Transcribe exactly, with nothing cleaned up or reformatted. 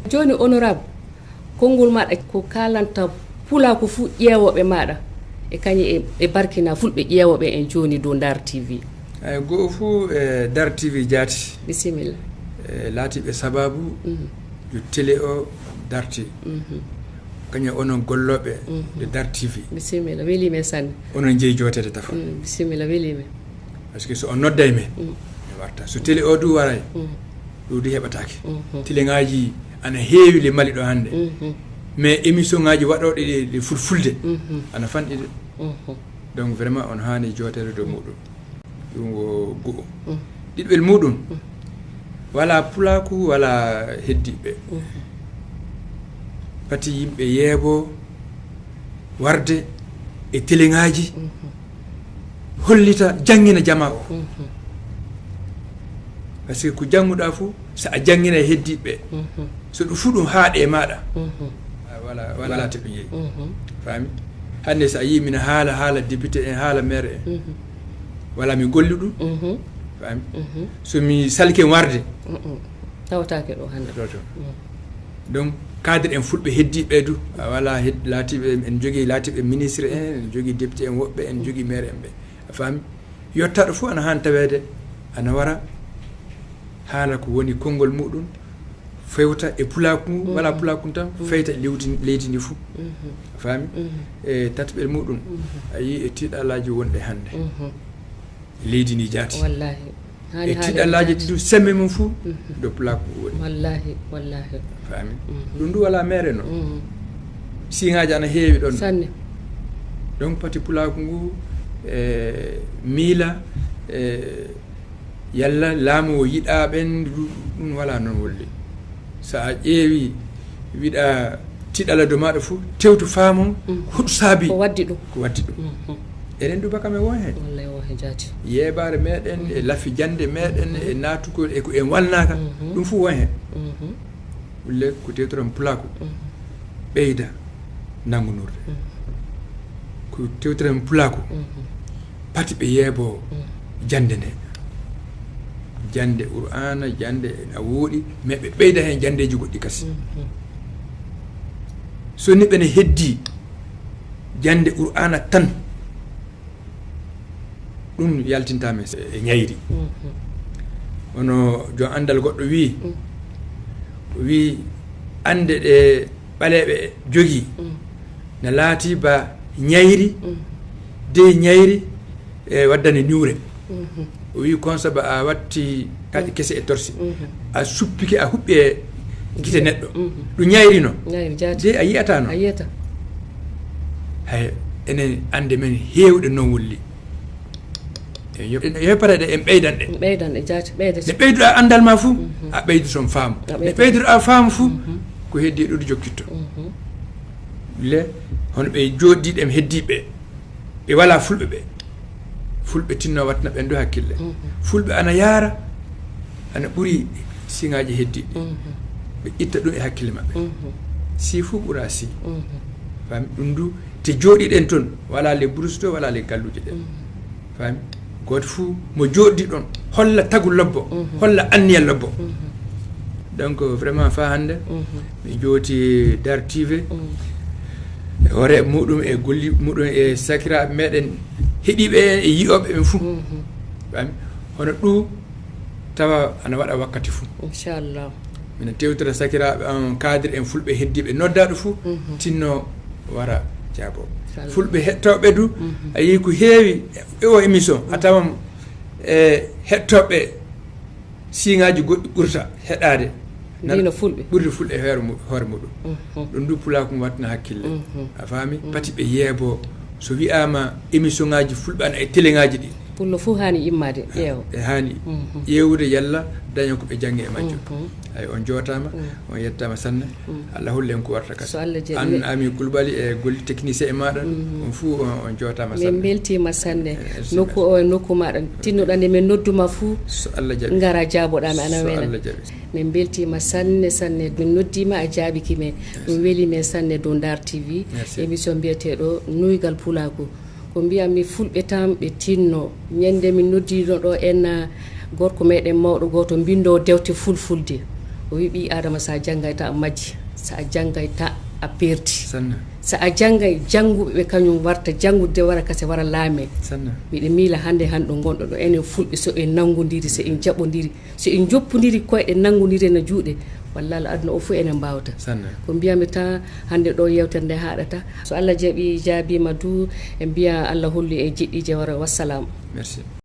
Jooni, honorable, konngol maaɗa ko kaalanta pulaaku fuu ƴeewooɓe maaɗa, e kañum e, e barkina fulɓe ƴeewooɓe en jooni dow Ndar T V. Eyi, goo fuu, e, Ndar T V jaati. Bisimilla. E, laatiiɓe sabaabu, mhm, yo télé o darti. Mhm. Kañum onon gollooɓe, mhm, nde Ndar T V. Bisimilla, welii men sanne. Onon njeyi jooteede tafa. Mm, bisimilla, welii men. Parce que so on nodday men, mm, mi warta. So télé o du waray, mm, ɗo du heɓataake. Mhm. Téléŋaaji ana heewi le Mali ɗo hannde. Mhm. Mais émission ŋaaji waɗooɗi ɗi, ɗi fulfulde, mhm, ana fanɗi de. Mhm. Donc vraiment on haani jooteede dow muɗum. Ɗum wo gu'o. Mm. Ɗiɗɓel muɗum, mm, wala pulaaku, wala heddiiɓe. Mhm. Pati yimɓe yeebo warde e téléŋaaji, mhm, hollita, janngina jamaa o. Mhm. Parce que ko jannguɗaa fof, so a janngina e heddiiɓe ɓe, mhm, so ɗum fof ɗum haaɗe e maaɗa, mhm, a wala, wala to ɓe njeyi. Mhm. Faami? Hannde so a yii mina haala, haala député en, haala maire en, mhm, wala mi golli ɗum. Mhm. Faami? Mhm. So mi salke warde. Mhm. Tawataake ɗo hannde. Ɗo to. Mhm. Donc, cadre en fulɓe heddiiɓe du, a wala hed-, laatiiɓe, en jogii laatiiɓe ministre en, en jogii député en woɓɓe, en jogii maire en ɓe. A faami? Yottaɗo fof ana haani taweede, ana wara haala ko woni konngol muɗum, fewta e pulaaku ngu, wala pulaaku ngu tan, fewta e lewdi, leydi ndi fof. Mhm. A faami? Mhm. E tataɓel muɗum, mhm, a yii e tiiɗalaaji wonɗe hannde. Mhm. Leydi ndi jaati. Wallahi. Haani e tiiɗalaaji ɗi du, sembe mum fof, mhm, dow pulaaku ngu woni. Wallahi, wallahi. Faami? Mhm. Ɗum du wala meere noon. Mhm. Siiŋaaji ana heewi ɗoon. Sanne. Donc, pati pulaaku ngu, e, miila, e, yalla laamu o yiɗaa ɓeen, ɗum wala noon wolli. So a ƴeewi, wiɗa tiɗala dow maaɗa fof, tewtu faamu, mhm, hoɗum saabi. Ko waddi ɗum. Ko waddi ɗum. Mhm. Eɗen du baka men won heen. Wallay won heen jaati. Yeebaare meɗen, e lafi jannde meɗen, e naatugol, e ko en walnaaka, mhm, ɗum fof won heen. Mhm. Ulle ko tewtoram pulaaku, mhm, ɓeyda nanngunorde. Mhm. Ko tewtoram pulaaku, mhm, pati ɓe yeebo, mhm, jannde nde. Jannde Qur'aana, jannde na wooɗi, mais ɓe ɓeyda heen janndeeji goɗɗi kasi. Mhm. So ni ɓene heddi jannde Qur'aana tan, ɗum yaltinta men e ñayri. Mhm. Hono joom anndal goɗɗo wii, mhm, o wii annde ɗe ɓaleeɓe jogii, mhm, na laati ba ñayri, mhm, de ñayri e waddani niwre. Mhm. O wii kon saba a watti kaaƴe, mhm, kese e torsi. Mhm. A suppike, a huɓɓi e gite neɗɗo. Mhm. Ɗum ñayri no. Ñayri jaati. De a yiyata no. A yiyata. Hay, enen annde men heewɗe noon wolli. En yo-, en yoppareɗe, en ɓeydan ɗe. En ɓeydan ɗe jaati, ɓeyda. Nde ɓeyduɗaa anndal ma fuu, mhm, a ɓeydu toon faamu. A ɓeyda. Nde ɓeyduɗaa faamu fuu, mhm, ko heddi ɗuɗi jokkitto. Mhm. Le, hono ɓe jooɗiiɗe em heddiiɓe ɓe. Ɓe wala fulɓe ɓe. Fulɓe tinno watna ɓen du hakkille. Mhm. Fulɓe ana yaara, ana ɓuri siŋaaji heddiiɗi. Mhm. Ɓe itta ɗum e hakkille maɓɓe. Mhm. Si fuu ɓura si. Mhm. Faami ɗum du, te jooɗiɗen toon, wala le burus to, wala le galluuje ɗen. Mhm. Faami? Gooto fuu mo jooɗdi ɗon, holla tagu lobbo, mhm, holla anniya lobbo. Mhm. Donc, vraiment, faa hannde, mhm, mi jooti Ndar T V, mhm, e hoore muɗum, e golli muɗum, e sakiraaɓe meɗen heɗiiɓe en, e yi'ooɓe ɓen fuu. Mhm. Faami? Hono ɗum tawa ana waɗa wakkati fuu. Inchallah. Mino tewtira sakiraaɓe am, cadre en fulɓe heddiiɓe noddaaɗo fuu, mhm, tinno wara jaabo. Inchallah. Fulɓe heɗtooɓe du, mhm, a yii ko heewi e o émission, a tawan e heɗtooɓe siŋaaji goɗɗi ɓurta heɗaade. Ndino fulɓe. Ɓurdi fulɓe hoore mu-, hoore muɗum. Mhm. Ɗum du pulaaku ngu wattina hakkille. Mhm. A faami? Mhm. Pati ɓe yeebo. So wi'aama émission ŋaaji fulɓe ana e teleŋaaji ɗi. Pullo fof haani immaade, ƴeewa. E haani, mhm, ƴeewude yalla daña ko ɓe janngi e majjum. Mhm. Ay, on jootaama, mhm, on yettaama sanne. Mhm. Allah holli en ko warta kadi. So Allah jaɓi. An, Ami Kulbali, e golle technicien e maaɗa, mhm, on fuu on, on jootaama sanne. Min mbeltiima sanne. Eh, merci. Nokku o e nokku maaɗa. Tinnoɗaa nde min nodduma fuu. So Allah jaɓi. Ngara jaaboɗaa mi, ana wela. So Allah jaɓi. Min mbeltiima sanne, sanne. Min noddiima, a jaabiki men. Merci. Ɗum weli men sanne dow Ndar T V. Merci. Émission mbiyeteeɗo Nuygal Pulaaku. Ko mbiyanmi fulɓe tan ɓe tinno. Ñande min noddiino ɗo en, ah, gorko meɗen mawɗo gooto mbinndoowo dewte fulfulde. O wi ɓii adama, so a janngay ta a majji, so a janngay ta a perdi. Sanna. So a janngay, jannguɓe ɓe kañum warta janngude, wara kase, wara laame. Sanna. Miɗe miila hannde hannde ɗo ngonɗo ɗo, enen fulɓe, so en nanngondiri, so en jaɓondiri, so en joppondiri koyɗe, nanngondiri na juuɗe, wallaahi aduna o fof enen mbaawata. Sanna. Ko mbiyami tan hannde ɗo, yewtere nde haaɗata. So Allah jaɓi, jaabima du, en mbiya Allah hollu e jiɗɗi je wara. Wassalam. Merci.